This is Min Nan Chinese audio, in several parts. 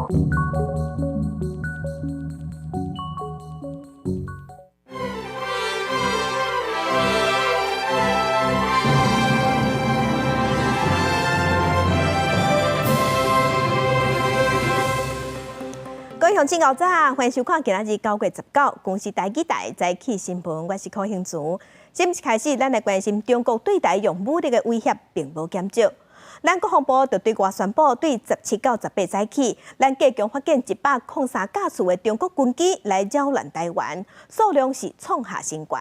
各位鄉親𠢕早，歡迎收看今仔日9月19公視台語台早起新聞，我是柯興慈。新聞開始，咱來關心中國對台用武力的威脅並無減少。咱國防部就對外宣布，對17到18早起，咱加強發現103架次的中國軍機來擾亂台灣，數量是創下新高。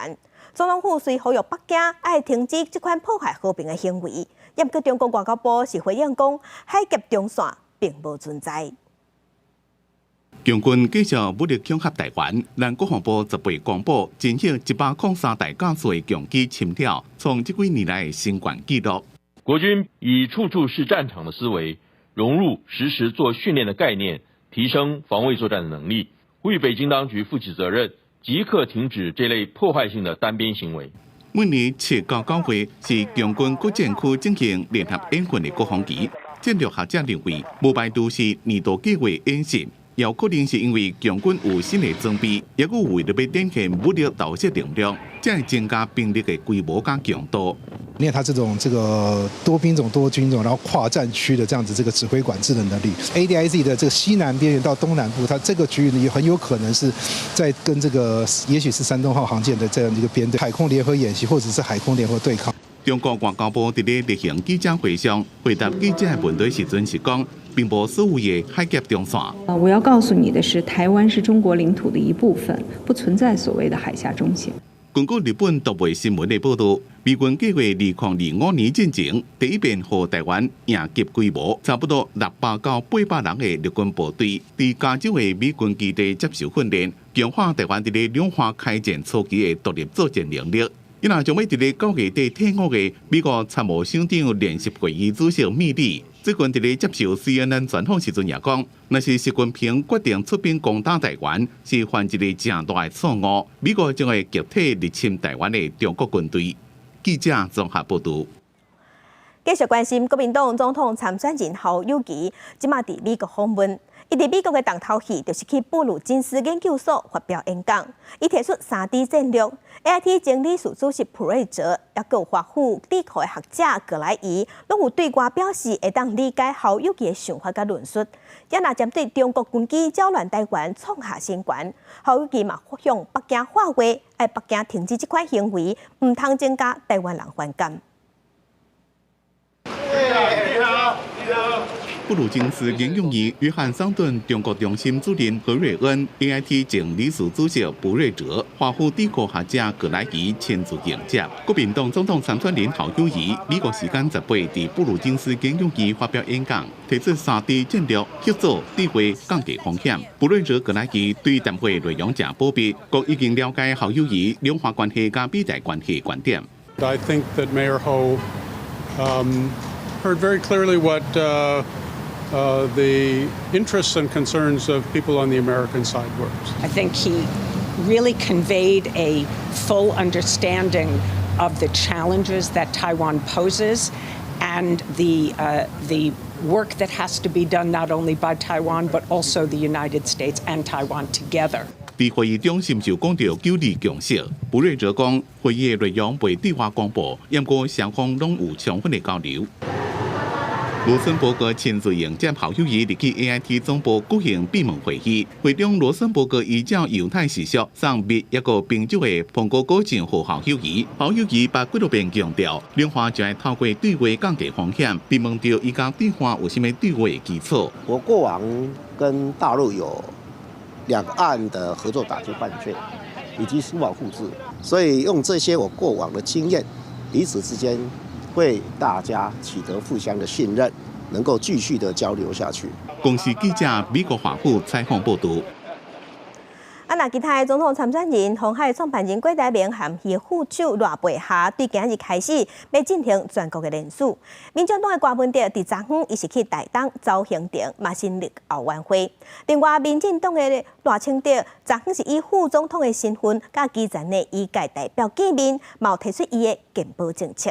總統府隨呼籲北京愛停止這款破壞和平的行為。毋過中國外交部是回應講，海峽中線並無存在。共軍繼續武力恐嚇台灣，咱國防部十八公布，偵測103台架次的共機侵擾，創這幾年來的新懸紀錄。國軍以處處是戰場的思維，融入時時做訓練的概念，提升防衛作戰的能力，呼籲北京當局負起責任，即刻停止這類破壞性的單邊行為。每年7到9月是共軍各戰區進行聯合演訓的高峰期，戰略學者認為，無排除是年度計劃演習。有可能是因為共軍有新的裝備，抑閣為著欲展現武力投射能量，才會增加兵力的規模佮強度。因為他這種這個多兵種、多軍種，然後跨戰區的這樣子這個指揮管制的能力，ADIZ 的這個西南邊緣到東南部，它這個區域也很有可能是在跟這個，也許是山東號航艦的這樣一個編隊海空聯合演習，或者是海空聯合對抗。中國外交部佇咧例行記者會上回答記者的問題時陣是講，並無所謂的海峽中線。啊，我要告訴你的是，台灣是中國領土的一部分，不存在所謂的海峽中線。根據日本讀賣新聞的報導，美軍計劃2025年進前第一遍予台灣營級規模差不多600到800人的陸軍部隊，佇加州的美軍基地接受訓練，強化台灣佇咧兩岸開戰初期的獨立作戰能力。伊若將欲佇咧9月底退伍的美國參謀首長聯席會議主席米利，最近佇咧接受 CNN 專訪時陣也講，若是習近平決定出兵攻打台灣，是犯一个誠大的錯誤。美國將會擊退入侵台灣的中國軍隊。記者綜合報導。繼續關心國民黨總統參選人侯友宜，這馬佇美國訪問。伊佇美國的重頭戲，就是去布魯金斯研究所發表演講。伊提出三 D 戰略，AIT 前理事主席普瑞哲，抑閣有華府智庫的學者葛萊儀，攏有對外表示會當理解侯友宜的想法佮論述。也若針對中國軍機擾亂台灣創下新高，侯友宜嘛向北京喊話，愛北京停止這款行為，毋通增加台灣人反感。布魯金斯研究院約翰桑頓中國中心主任何瑞恩、AIT 前理事主席布瑞哲、華府智庫學者葛萊儀親自迎接。國民黨總統參選人侯友宜，美國時間十八佇布魯金斯研究院發表演講，提出三 D 戰略，協作、對話、降低風險。布瑞哲、葛萊儀對談話內容誠保密，講已經了解侯友宜兩岸關係佮美台關係觀點。 I think that Mayor Ho heard very clearly what the interests and concerns of people on the American side were. I think he really conveyed a full understanding of the challenges that Taiwan poses and the work that has to be done not only by Taiwan but also the United States and Taiwan together. 佇會議中，是毋是有講著九二共識？布瑞哲講，會議的內容袂對外公布，毋過雙方攏有充分的交流。羅森伯格親自迎接侯友宜入去 AIT 總部舉行閉門會議。會中，羅森伯格依照猶太習俗送蜜抑閣冰酒的蘋果果醬予侯友宜。侯友宜捌幾落遍強調，兩岸就愛透過對話降低風險，並問著伊佮對岸有啥物對話的基礎。我過往跟大陸有兩岸的合作打擊犯罪，以及司法互助，所以用這些我過往的經驗，彼此之間會大家取得互相的信任，能夠繼續的交流下去。公視記者美國華府採訪報導。啊，若其他的總統參選人，鴻海創辦人郭台銘和伊副手賴佩霞，對今日開始欲進行全國的連署。民進黨的柯文哲佇昨昏，伊是去台東走行程，嘛成立後援會。另外，民進黨的賴清德昨昏是以副總統的身份，佮基層的醫界代表見面，嘛有提出伊的健保政策。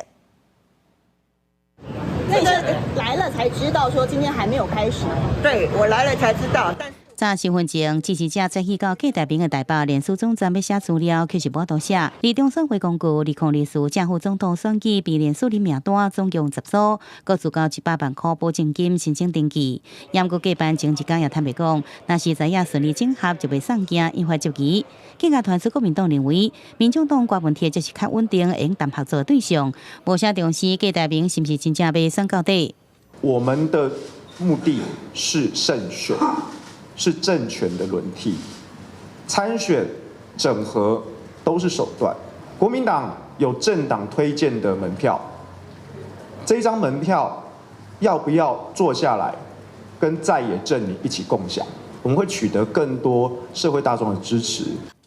這個來了才知道，說今天還沒有開始。對，我來了才知道。但早新聞前，支持者早起到郭台銘的台北連署總站欲寫資料，卻是無度寫。而中選會公告，2024正副總統選舉被連署人名單總共10組，閣自交100萬塊保證金申請登記。毋過郭辦前一工也坦白講，若是知影順利整合就袂送件，引發質疑。更加傳出國民黨認為，民眾黨郭文鐵才是較穩定會用談合作的對象，無啥重視郭台銘是毋是真正欲選到底。我們的目的是勝選。是政權的輪替，參選、整合都是手段。國民黨有政黨推薦的門票，這張門票要不要坐下來跟在野陣營一起共享？我們會取得更多社會大眾的支持。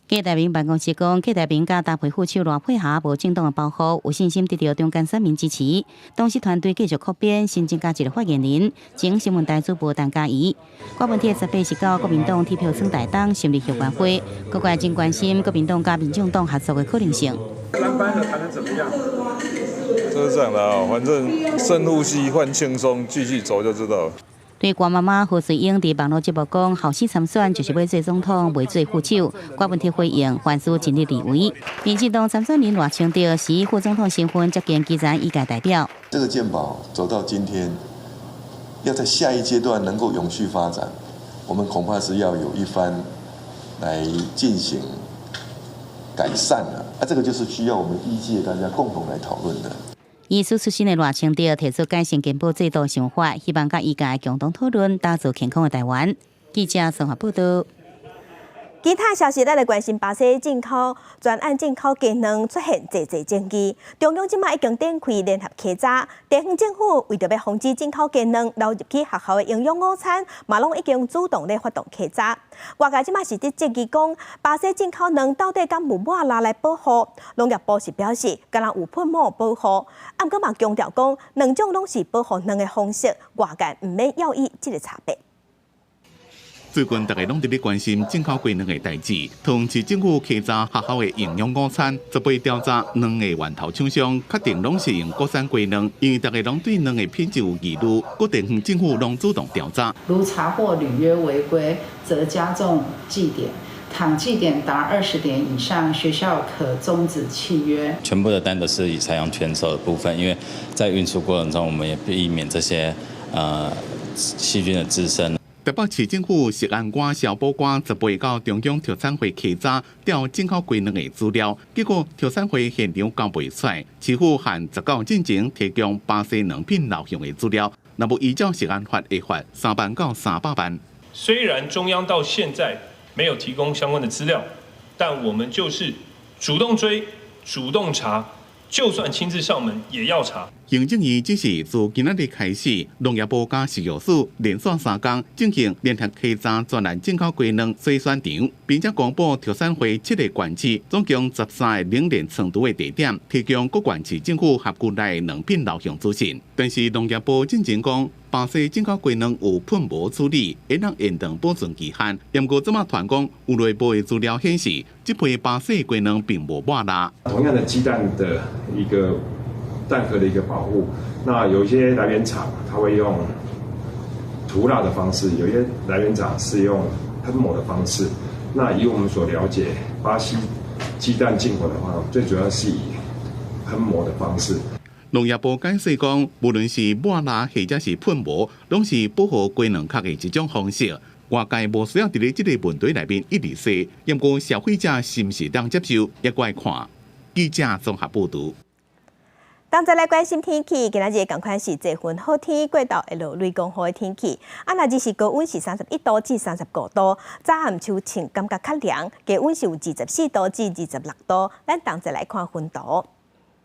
郭台銘辦公室講，郭台銘佮搭配副手賴佩霞無政黨的包袱，有信心得到中間選民支持。同時團隊繼續擴編，新增加一個發言人，前新聞台主播陳嘉怡。郭文鐵18是到國民黨鐵票選台東成立後援會，各界真關心國民黨佮民眾黨合作的可能性。藍白合談得怎麼樣？就是這樣的啊，反正深呼吸換輕鬆，繼續走就知道了。對郭媽媽何瑞英佇網路節目講，後生參選就是欲做總統，袂做副手。郭文鐵回應，凡事盡力而為。民進黨參選人賴清德是以副總統身份接見基層醫界代表。這個健保走到今天，要在下一階段能夠永續發展，我們恐怕是要有一番來進行改善了。啊，這個就是需要我們醫界大家共同來討論的。醫師出身的賴清德提出改善健保制度想法，希望佮醫界共同討論，打造健康的台灣。記者綜合報道。其他消息，咱來關心巴西進口專案進口雞卵出現濟濟爭議，中央這馬已經展開聯合稽查，地方政府為著欲防止進口雞卵流入去學校的營養午餐，嘛攏已經主動咧發動稽查。外界這馬是佇質疑講，巴西進口卵到底敢有抹蠟來保護？農業部是表示，敢若有噴膜保護，啊，毋過嘛強調講，兩種攏是保護卵的方式，外界毋免猶豫這个差別。最近大家攏佇咧關心進口雞卵的代誌，桃園市政府稽查學校的營養午餐，18調查卵的源頭廠商，確定攏是用國產雞卵，因為大家攏對卵的品質有疑慮，各地方政府攏主動調查。如查獲履約違規，則加重記點；倘記點達20點以上，學校可終止契約。全部的單都是以採用全手的部分，因為在運輸過程中，我們也避免這些細菌的滋生。台北市政府食安官、消保官18到中央特產會稽查調進口雞卵的資料，結果特產會現場交袂出來，市府限19進前提供巴西卵品流向的資料，若無依照食安法會罰3萬到300萬。雖然中央到現在沒有提供相關的資料，但我們就是主動追、主動查，就算親自上門也要查。行政院只是自今仔日開始，農業部佮食藥署連續3工進行聯合稽查專案進口雞卵篩選場，並且公布特產會七个縣市總共13個冷鏈倉儲的地點，提供各縣市政府轄區內卵品流向資訊。但是農業部進前講，巴西進口雞卵有噴膜處理，會當延長保存期限。毋過這馬傳講有內部的資料顯示，這批巴西雞卵並無抹蠟。同樣的雞蛋的一個蛋殼的一個保護，那有一些來源廠它會用塗蠟的方式，有些來源廠是用噴膜的方式。那以我們所了解，巴西雞蛋進口的話，最主要是以噴膜的方式。農業部解釋講，無論是抹蠟或者是噴膜，攏是保護雞卵殼的一種方式。外界無需要佇咧這個問題內面一直說，毋過消費者是毋是當接受，也閣愛看。記者綜合報導。當再來關心天氣，今仔日仝款是濟雲好天，過晝會落雷公雨的天氣。啊，若日時高溫是31度至35度，早暗秋穿感覺較涼，低溫是有24度至26度。咱同齊來看溫度。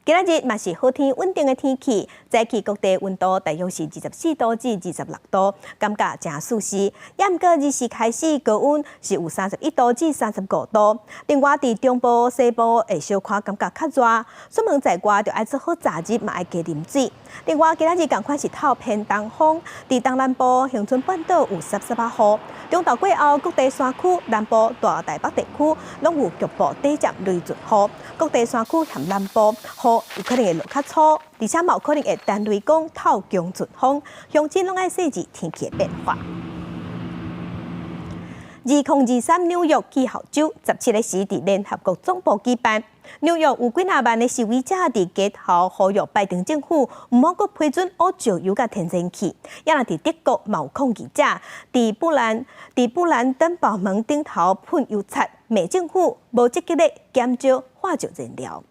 今仔日嘛是好天穩定的天氣，早起各地溫度大約是24度至26度，感覺誠舒適。也毋過日時開始高溫是有31度至35度。另外，佇中部、西部會小可感覺較熱，出門在外就愛做好雜日，嘛愛加啉水。另外，今仔日仝款是透偏東風，佇東南部恆春半島有濕濕仔雨。中晝過後，各地山區、南部、大台北地區攏有局部短暫雷陣雨。各地山區和南部雨有可能會落較粗，而且嘛有可能會單雷公透強陣風，鄉親攏愛細緻天氣的變化。2023紐約氣候週17日時佇聯合國總部舉辦。紐約有幾若萬的示威者佇街頭呼籲拜登政府毋好閣批准挖石油佮天然氣。也若佇德國嘛有抗議者佇布蘭登堡門頂頭噴油漆，罵政府無積極咧減少化石燃料。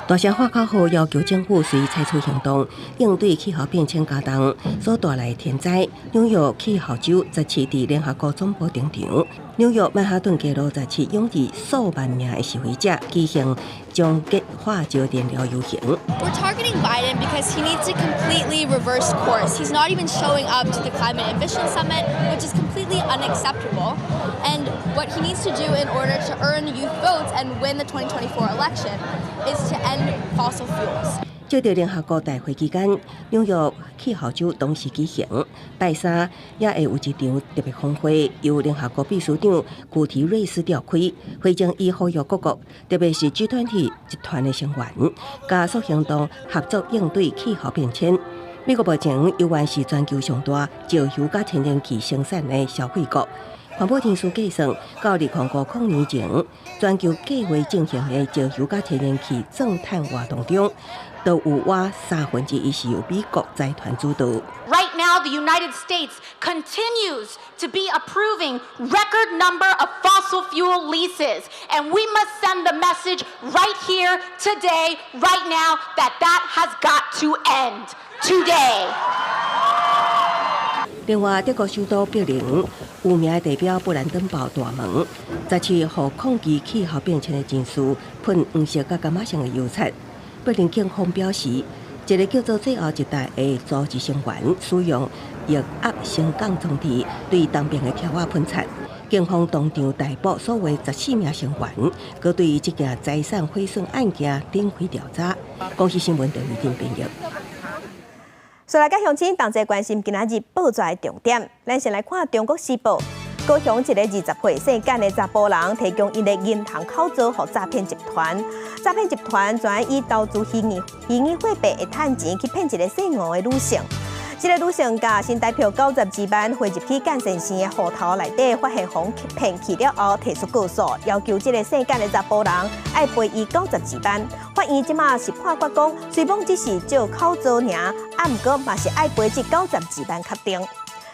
大聲喊口號，要求政府隨採取行動，應對氣候變遷加重所帶來的天災。紐約氣候週17佇聯合國總部登場，紐約曼哈頓街路17湧入數萬名的示威者，舉行終結化石燃料遊行。 We're targeting Biden because he needs to completely reverse course. He's not even showing up to the Climate Ambition Summit, which is completely unacceptable. And what he needs to do in order to earn youth votes and win the 2024 election is to end fossil fuels. 借著聯合國大會期間，紐約氣候週同時舉行。拜三也會有一場特別峰會，由聯合國秘書長古提瑞斯召開。會中伊呼籲各國，特別是 G20 集團的成員，加速行動，合作應對氣候變遷。美國目前猶原是全球上大石油佮天然氣生產的消費國。環保人士計算，到2050年前，全球計劃進行的石油佮天然氣鑽探活動中，都有倚1/3是由美國財團主導。 Right now, the United States continues to be approving record number of fossil fuel leases, and we must send the message right here, today, right now, that that has got to end today. 另外，德國首都柏林有名的地標布蘭登堡大門，17予抗議氣候變遷的人士噴黃色佮柑仔色的油漆。柏林警方表示，一个叫做最後一代的組織成員使用液壓升降裝置對東邊的柱仔噴漆。警方當場逮捕所有14名成員，閣對這件財產毀損案件展開調查。公視新聞鄧玉婷編譯。所來，佮鄉親同齊關心今仔日報紙的重點。咱先來看《中國時報》，高雄一个20歲姓簡的查埔人，提供𪜶的銀行口座予詐騙集團。詐騙集團專以投資虛擬貨幣的趁錢去騙一个姓吳的女性。這个女性共新台票92萬匯入去簡先生的戶頭內底，發現予騙去了後，提出告訴，要求這个姓簡的查埔人愛賠伊92萬。法院這馬是判決講，雖罔只是借口座爾，啊，毋過嘛是愛賠這九十二萬確定。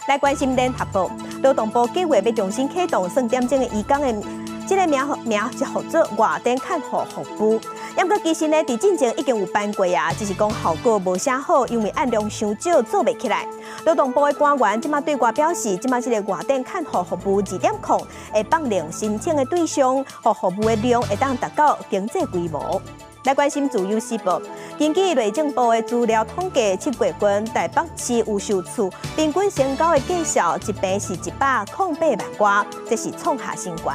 來關心聯合報，勞動部計劃欲重新啟動算點鐘的移工的這个名名是號做外電看護服務。毋過其實呢，佇進前已經有辦過啊，只是講效果無啥好，因為案量傷少，做袂起來。勞動部的官員這馬對外表示，這馬這个外電看護服務2.0會放量申請的對象，予服務的量會當達到經濟規模。來關心自由時報，根據內政部的資料統計，7月份台北市有售厝平均成交的價數，一坪是108萬外，這是創下新高。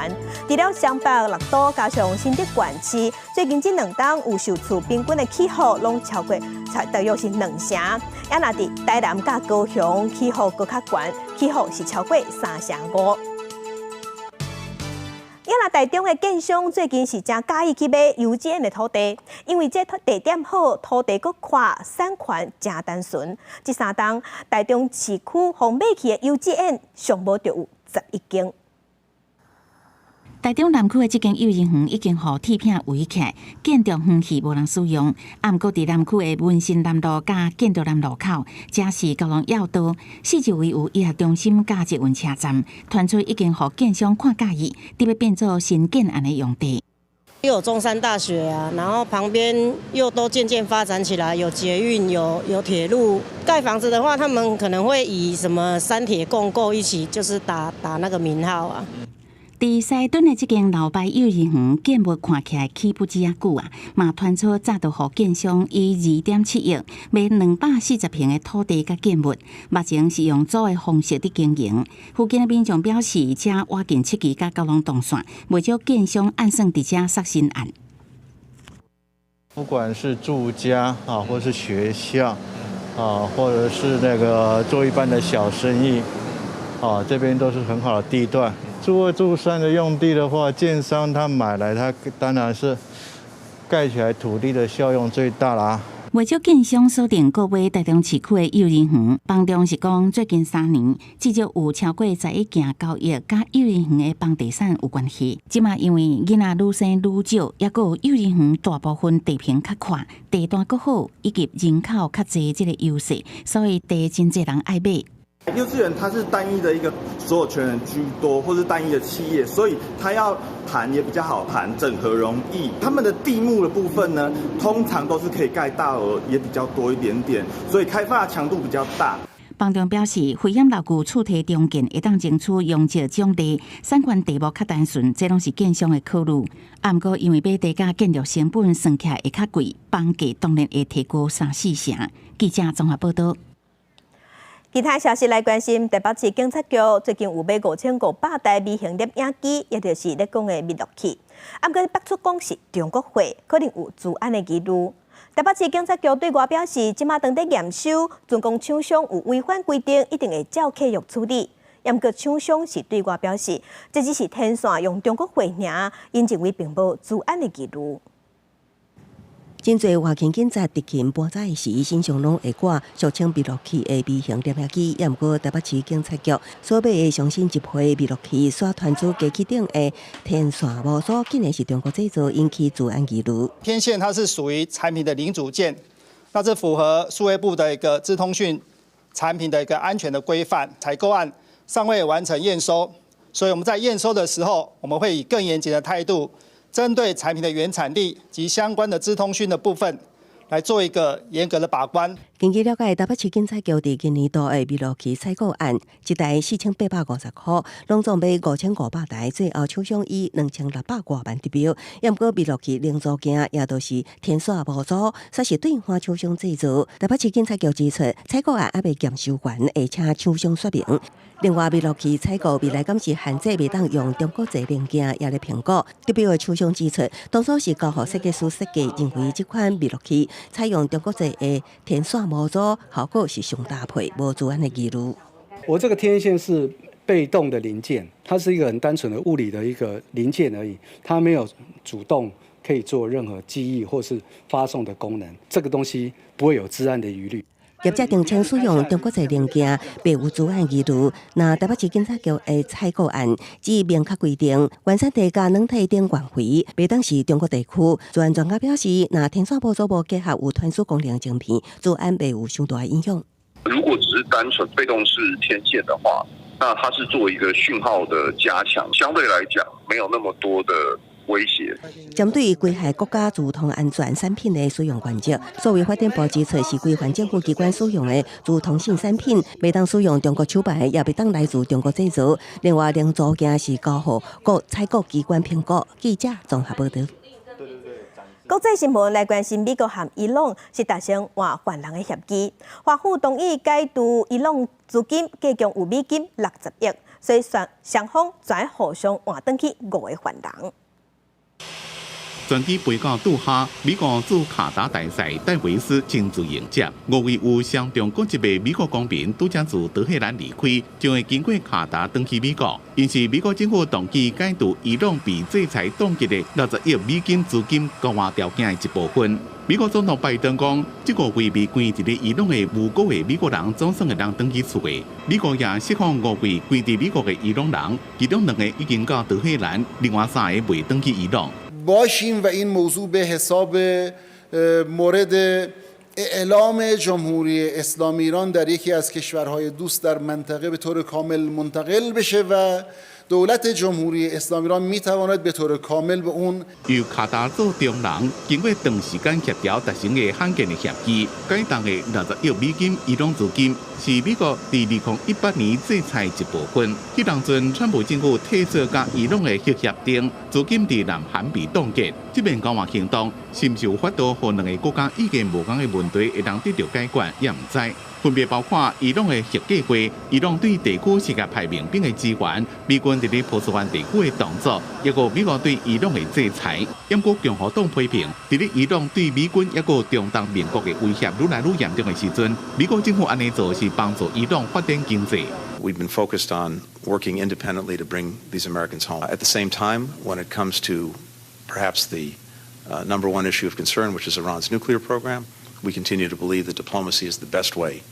除了雙北六都加上新竹縣市，最近這兩冬有售厝平均的起伏攏超過，大約是2成。也若佇台南佮高雄起伏閣較懸，起伏是超過3成5。也若台中的建商最近是誠佮意去買幼稚園的土地，因為這地點好，土地閣寬，產權誠單純。這3冬台中市區予買去的幼稚園上無就有11間。台中南區的這間幼兒園已經予鐵片圍起來，建築遠去無人使用。啊，毋過佇南區的文心南路佮建德南路口，這是交通要道，四周圍有醫學中心佮捷運車站，傳出已經予建商看佮意，準備變做新建案的用地。又有中山大學啊，然後旁邊又都漸漸發展起來，有捷運，有鐵路。蓋房子的話，他們可能會以什麼三鐵共構一起，就是打打那個名號啊。佇西屯的這間老牌幼兒園建物看起來起不止仔久啊，嘛傳出早就予建商以2.7億買240坪的土地佮建物，目前是用租的方式佇經營。附近的民眾表示，遮倚近七期佮九龍東線，袂少建商暗算佇遮設新案。不管是住家啊，或是學校啊，或者是那個做一般的小生意啊，這邊都是很好的地段。住二住三的用地的話，建商他買來，他當然是蓋起來土地的效用最大啦。袂少建商鎖定購買臺中市區的幼兒園，房仲是講最近3年至少有超過11件交易，佮幼兒園的房地產有關係。這馬因為囡仔愈生愈少，抑閣有幼兒園大部分地坪較闊，地段閣好，以及人口較濟這個優勢，所以地真濟人愛買。幼稚園它是單一的一個所有權人居多，或是單一的企業，所以它要談也比較好談，整合容易。他們的地目的部分呢，通常都是可以蓋大樓也比較多一點點，所以開發強度比較大。房仲表示，危險樓具厝體重建會當爭取容積獎勵，產權地目較單純，這攏是建商的考慮。啊，毋過因為買地佮建築成本算起來會較貴，房價當然會提高三四成。記者綜合報道。其他消息來關心，台北市警察局最近有買5500台微型攝影機，也就是咧講的密錄器。啊，毋過爆出講是中國貨，可能有資安的疑慮。台北市警察局對外表示，這馬當咧驗收，準講廠商有違反規定，一定會照契約處理。毋過廠商是對外表示，這只是天線用中國貨爾，𪜶認為並無資安的疑慮。真濟外勤警察執勤搬走時，身上攏會掛俗稱密錄器的微型攝影機。也毋過台北市警察局所買的上新一批密錄器，煞傳出機器頂的天線模組，竟然是中國製造，引起資安疑慮。天線它是屬於產品的零組件，那這符合數位部的一個資通訊產品的一個安全的規範。採購案尚未完成驗收，所以我們在驗收的時候，我們會以更嚴謹的態度，針對產品的原產地及相關的資通訊的部分，來做一個嚴格的把關。根據了解，台北市警察局佇今年度的密錄器採購案，一台4850塊，攏總買5500台，最後廠商以2600外萬得標。也毋過密錄器零組件，也就是天線模組，煞是對岸廠商製造。台北市警察局指出，採購案猶未驗收完，會請廠商說明。另外，密錄器採購未來敢是限制袂當用中國製零件，也咧評估。得標的廠商指出，當初是交予設計師設計，認為這款密錄器採用中國製的天線模組，效果是上搭配，無資安的疑慮。我這個天線是被動的零件，它是一個很單純的物理的一個零件而已，它沒有主動可以做任何記憶或是發送的功能，這個東西不會有資安的疑慮。業者澄清使用中國製零件，袂有資安疑慮。那台北市警察局的採購案只明確規定，原產地佮軟體頂關懷，袂當是中國地區。資安專家表示，若天線模組無結合有傳輸功能晶片，資安袂有傷大影響。如果只是單純被動式天線的話，那它是做一個訊號的加強，相對來講沒有那麼多的威脅。針對危害國家資通安全產品的使用原則，數位發展部指出，是規範政府機關使用的資通信產品，袂當使用中國廠牌，也袂當來自中國製造。另外，零組件是交予各採購機關評估。記者綜合報道。國際新聞來關心，美國和伊朗是達成換犯人的協議，華府同意解除伊朗資金，計共有美金60億，所以雙雙方轉互相換轉去五個犯人。專機飛到杜哈，美國駐卡達大使戴維斯親自迎接。五位有雙重國籍的美國公民拄才自德黑蘭離開，將會經過卡達轉去美國。𪜶是美國政府同意解除伊朗被制裁凍結的60億美金資金交換條件的一部分。美國總統拜登講，這五位被關佇咧伊朗的無辜的美國人總算會當轉去厝的。美國也釋放五位關佇美國的伊朗人，其中兩個已經到德黑蘭，另外三個未轉去伊朗。 باشیم و این موضوع به حساب مورد اعلام جمهوری اسلامی ایران در یکی از کشورهای دوست در منطقه به طور کامل منتقل بشه و دولت جمهوری اسلامی ایران میتواند به طور کامل به اون 由卡達做中人，經過長時間協調達成的罕見的協議，解凍的60億美金伊朗資金是美國佇2018年制裁一部分。彼當陣，川普政府退出佮伊朗的核協定，資金佇南韓被凍結。這遍交換行動是毋是有法度予兩个國家意見無仝的問題會當得著解決，也毋知。分別包括伊朗的核計劃、伊朗對地區世界派民兵的支援、美軍佇咧波斯灣地區的動作，抑閣美國對伊朗的制裁。毋過共和黨批評，佇咧伊朗對美軍抑閣中東盟國的威脅愈來愈嚴重的時陣，美國政府按呢做是幫助伊朗發展經濟。 We've been focused on working independently to bring these Americans home. At the same time, when it comes to perhaps the Number one issue of concern, which is Iran's nuclear program. We continue to believe that diplomacy is the best way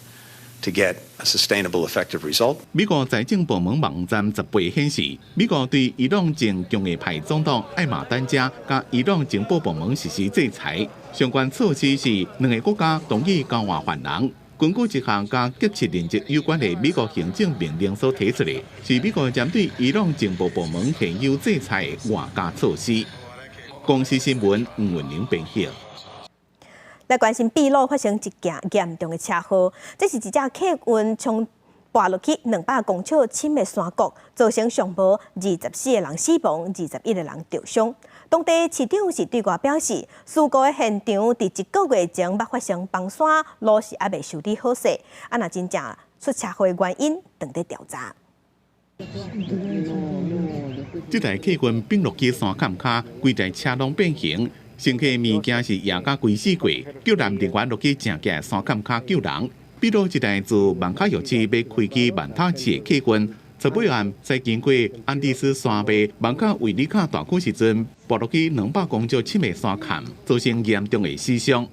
to get a sustainable, effective result. 美國財政部門網站18顯示，美國對伊朗前強硬派總統艾馬丹加佮伊朗情報部門實施制裁，相關措施是兩个國家同意交換犯人。根據一項佮劫持人質有關的美國行政命令所提出的，是美國針對伊朗情報部門現有制裁的外加措施。公視新聞吳文玲編譯。來關心秘魯發生一件嚴重的車禍，這是一隻客運衝跋落去200公尺深的山谷，造成上無24個人死亡，21個人著傷。當地市長是對外表示，事故的現場佇一個月前捌發生崩山，路是猶未修理好勢，啊，若真正出車禍的原因，正佇調查。這台客運崩落去山崁跤，規台車攏變形。乘客物件是壓甲規死過，救援人員落去正行山崁跤救人。比如一台自萬卡藥市欲開去曼塔市的客運，18暗在經過安第斯山脈萬卡維里卡大區時陣，跋落去200公尺深的山崁，造成嚴重的死傷。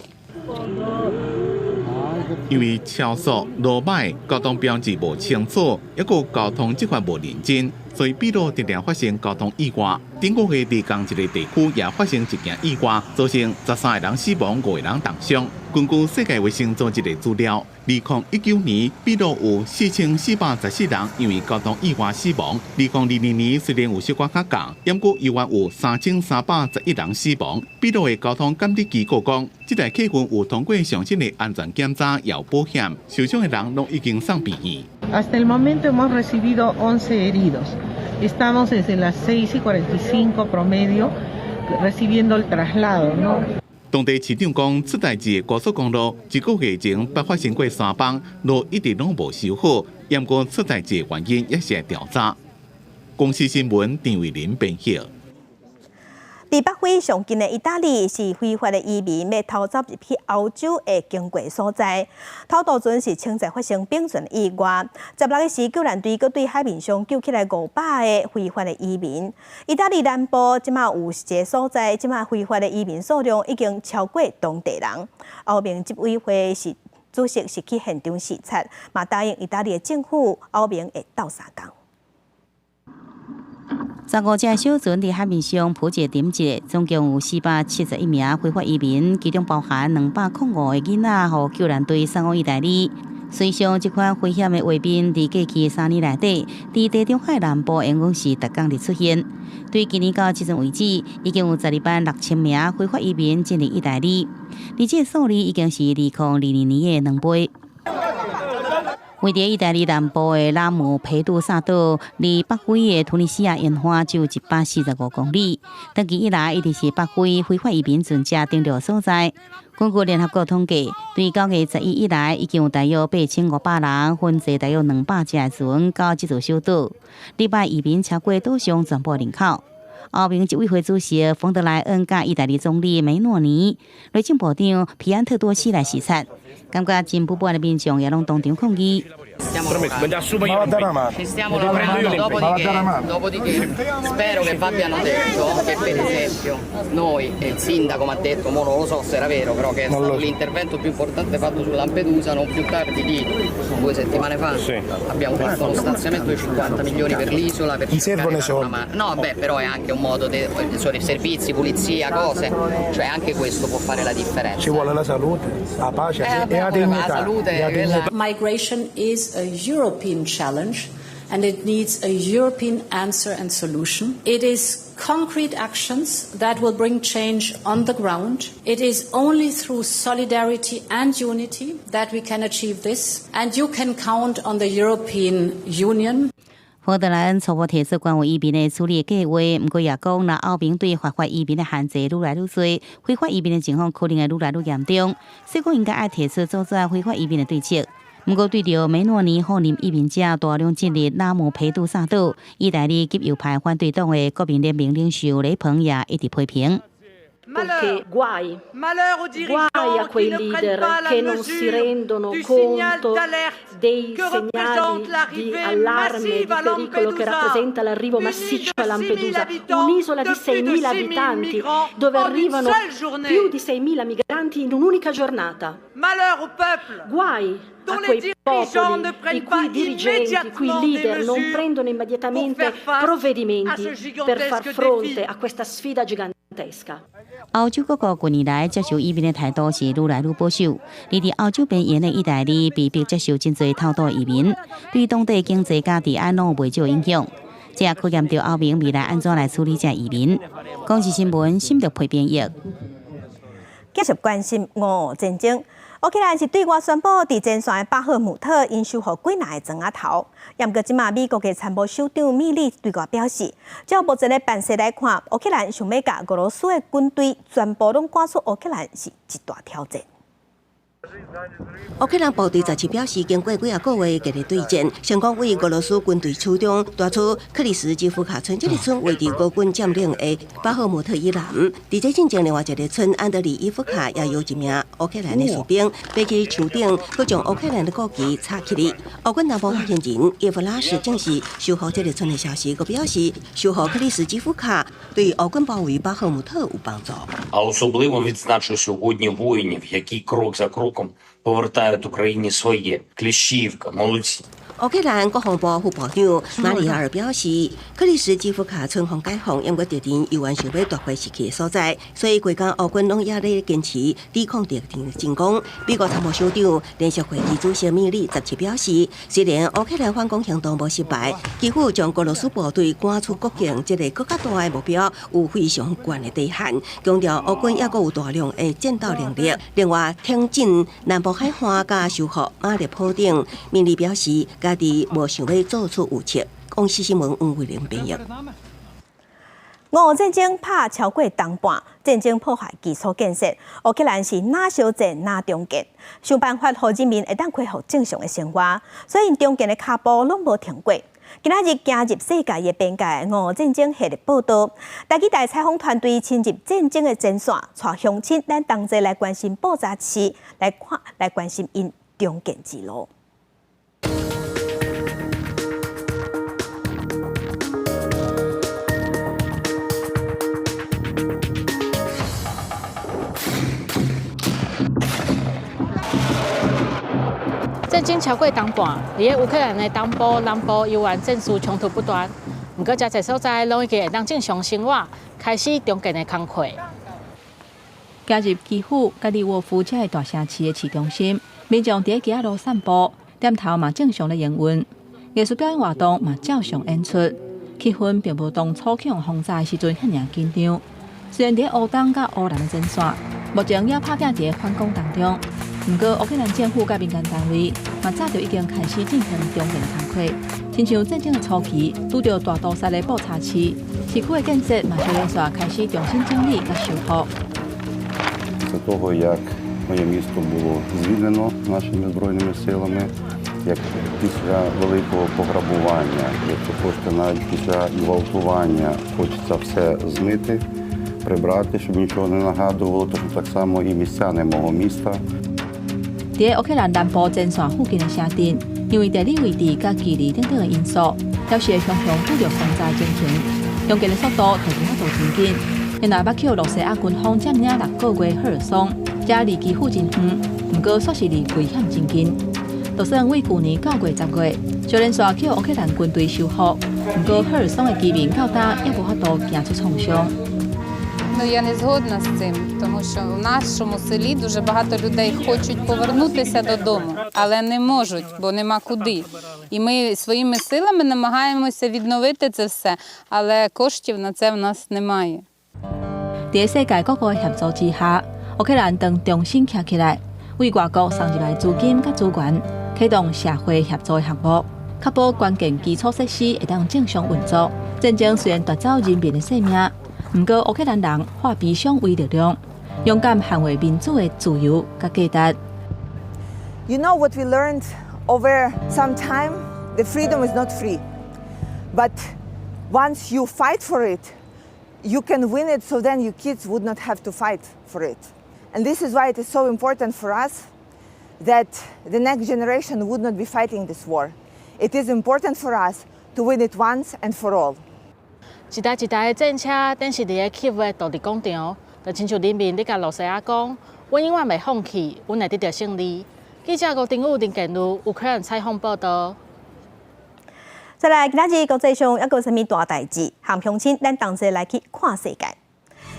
因為超速、路䆀、交通標誌無清楚，抑閣交通執法無認真，所以秘魯常常發生交通意外。頂個月佇仝一個地區也發生一件意外，造成13個人死亡、5個人重傷。根據世界衛生組織的資料，2019年秘魯有4414人因為交通意外死亡。2022年雖然有小可較降，毋過猶原有3311人死亡。秘魯的交通監理機構講，這台客運有通過上新的安全檢查，也有保險，受傷的人攏已經送病院。 Hasta el momento hemos recibido 11 heridos. Estamos desde las 6:45 promedio recibiendo el traslado, ¿no? 當地市長講，出代誌的高速公路一個月前捌發生過山崩，路一直攏無修好，毋過出代誌的原因也是佇調查。公視新聞陳慧琳編譯。佇北非上近的意大利是非法的移民欲偷走入去歐洲的經過所在。偷渡船是清早發生崩船意外，16日時救援隊閣對海面上救起來500個非法的移民。意大利南部這馬有一个所在，這馬非法的移民數量已經超過當地人。歐盟執委會是主席是去現場視察，嘛答應意大利的政府，歐盟會鬥相共。15隻小船佇海面上浮一沉一，總共有471名非法移民，其中包含205個囡仔，予救援隊送往意大利。隨上這款危險的畫面，佇過去3年內底，佇地中海南部永遠是逐工佇出現。對今年到這陣為止，已經有12萬6千名非法移民進入意大利，而這個數字已經是2022年的2倍。位佇意大利南部的拉姆佩杜薩島，離北非的突尼西亞沿岸只有145公里。長期以來，一直是北非非法移民船隻登陸所在。根據聯合國統計，對9月11以來，已經有大約8500人，分坐大約200隻船到這座小島。禮拜移民超過島上全部人口。歐盟執委會主席馮德萊恩佮意大利總理梅諾尼、內政部長皮安特多西來視察，感覺真不滿的民眾也攏當場抗議。 Ci stiamo lavorando, dopodiché spero che v'abbiano detto che per esempio noi e il sindaco mi ha detto, mo non lo so se era vero, però che è stato l'intervento più importante fatto su Lampedusa, non più tardi di 2 settimane fa abbiamo fatto uno stanziamento di 50 milioni per l'isola per cercare di dare una mano. No, beh, però è anche un modo di servizi, pulizia, cose, cioè anche questo può fare la differenza. Ci vuole la salute, la pace e la vabbè, dignità. La salute, E la quella- dignità. Migration is a European challenge and it needs a European answer and solution. It is concrete actions that will bring change on the ground. It is only through solidarity and unity that we can achieve this, and you can count on the European Union. 馮德萊恩初步提出關於移民的處理計劃，毋過也講，若歐盟對非法移民的限制愈來愈濟，非法移民的情況可能會愈來愈嚴重，所以講應該愛提出阻止非法移民的對策。毋過對著梅諾尼放任移民者大量進入拉姆佩杜薩島，意大利極右派反對黨的國民聯盟領袖雷鵬也一直批評。Perché guai, guai a quei leader che non si rendono conto dei segnali di allarme, di pericolo che rappresenta l'arrivo massiccio a Lampedusa, un'isola di 6.000 abitanti dove arrivano più di 6.000 migranti in un'unica giornata. Guai a quei popoli i cui dirigenti, i cui leader non prendono immediatamente provvedimenti per far fronte a questa sfida gigantesca. 歐洲各國近年來接受移民的態度是愈來愈保守，而佇歐洲邊緣的意大利被迫接受真濟偷渡移民，對當地經濟佮治安攏袂少影響。這也考驗著歐盟未來按怎來處理這移民。公視新聞沈德培編譯。繼續關心俄烏戰爭。烏克蘭是對外宣布，佇前線的巴赫姆特𪜶收復幾若个庄仔頭。毋過這馬美國的參謀首長米利對外表示，照目前的盤勢來看，烏克蘭想欲共俄羅斯的軍隊全部攏趕出烏克蘭是一大挑戰。烏克蘭部隊17表示，經過幾仔個月激烈對戰，成功對俄羅斯軍隊手中奪取克里斯基夫卡村這个村位佇俄軍佔領的巴赫姆特以南。佇這進前另外一个村安德里伊夫卡也有一名烏克蘭的士兵爬去樹頂，閣將烏克蘭的國旗插起來。烏軍南部發言人葉夫拉什證實收復這个村的消息，閣表示收復克里斯基夫卡對烏軍包圍巴赫姆特有幫助。 А особливо відзначу сьогодні воїнів, які крок за кроком повертають Україні своє. Кліщіївка, молодці. 烏克蘭國防部副部長馬里亞爾表示，克里斯基夫卡村予解放，毋過敵人猶原想欲奪回失去的所在，所以規工烏軍攏猶咧堅持抵抗敵人的進攻。美國參謀首長聯席會議主席米利17表示，雖然烏克蘭反攻行動無失敗，基輔將俄羅斯部隊趕出國境這个閣較大的目標有非常懸的底線，強調烏軍猶閣有大量的戰鬥能力。另外，挺進南部海岸佮收復馬列普等，米利表示，家己無想欲做出預測。公視新聞黃慧玲編譯。俄烏戰爭拍超過冬半，戰爭破壞基礎建設，烏克蘭是若相戰若重建，想辦法予人民會當恢復正常的生活，所以重建的跤步攏無停過。今仔日行入世界的邊界，俄烏戰爭系列報導，台語台採訪團隊深入戰爭的前線，帶鄉親咱同齊來關心布查市，來看來關心𪜶重建之路。戰爭超過冬半，佇个烏克蘭的東部、南部猶原戰事衝突不斷。毋過，遮濟所在攏已經會當正常生活，開始重建的工課。行入基輔、佮利沃夫這个大城市的市中心，民眾佇咧街仔路散步，店頭嘛正常咧營運，藝術表演活動嘛照常演出，氣氛並無當初去予轟炸的時陣遐爾緊張。雖然佇咧烏東佮烏南的前線，目前猶拍拚佇咧反攻當中。毋過，烏克蘭政府佮民間單位嘛早就已經開始進行重建工課。親像戰爭的初期，拄著大屠殺的布查市，市區的建設嘛小連續開始重新整理佮修復。 Після того, як моє місто було звільнено нашими збройними силами, як після великого пограбування, якщо хочете, навіть після ґвалтування, хочеться все змити, прибрати, щоб нічого не нагадувало, тому так само і містяни мого міста. 佇烏克蘭南部前線附近的城鎮，因為地理位置佮距離等等的因素，表示會常常拄著風災情形，重建的速度就無法度真緊。原來捌予羅西亞軍方佔領6個月赫爾松，這離基輔真遠，毋過煞是離危險真近。就算對舊年9月10月，小連續予烏克蘭軍隊收復，毋過赫爾松的居民到今猶無法度行出創傷。 Ну, я не згодна з цим, тому що в нашому селі дуже багато людей хочуть повернутися додому, але не можуть, бо нема куди. І ми своїми силами намагаємося відновити це все, але коштів на це в нас немає. 佇世界各國的協助之下，烏克蘭當重新徛起來，對外國送入來資金佮資源，啟動社會協助的項目，確保關鍵基礎設施會當正常運作。戰爭雖然奪走人民的性命，毋過烏克蘭人化悲傷為力量，勇敢捍衛民主的自由佮價值。 You know what we learned over some time? The freedom is not free, but once you fight for it, You can win it so then your kids would not have to fight for it. And this is why it is so important for us that the next generation would not be fighting this war. It is important for us to win it once and for all. 一台一台的戰車，展示佇咧基輔的獨立廣場，就親像人民咧共羅西亞講：阮永遠袂放棄，阮會得著勝利。記者郭定武、林建如，烏克蘭採訪報導。再來，今仔日國際上猶閣有啥物大代誌？和鄉親，咱同齊來去看世界。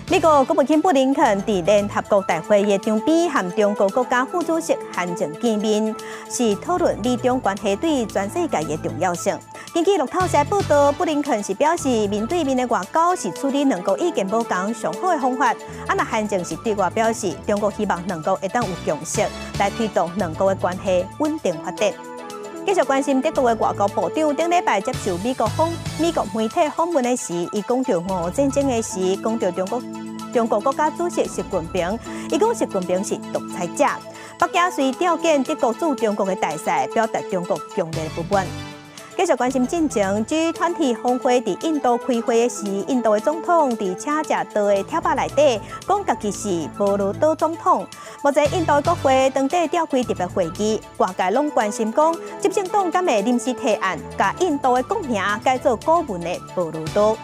美國國務卿布林肯佇聯合國大會的場邊，和中國國家副主席韓正見面，是討論美中關係對全世界的重要性。根據路透社報導，布林肯是表示，面對面的外交是處理兩國意見無仝上好的方法。啊，若韓正是對外表示，中國希望兩國會當有共識，來推動兩國的關係穩定發展。繼續關心德國的外交部長，頂禮拜接受美國媒體訪問的時，伊講著俄烏戰爭的時，講著中國國家主席習近平，伊講習近平是獨裁者。北京遂調遣德國駐中國的大使，表達中國強烈的不滿。繼續關心進前 G20 峰會佇印度開會的時，印度的總統佇請食桌的帖仔內底講家己是婆羅多總統。目前印度的國會當地召開特別會議，外界攏關心講執政黨敢會臨時提案，共印度的國名改做古文的婆羅多。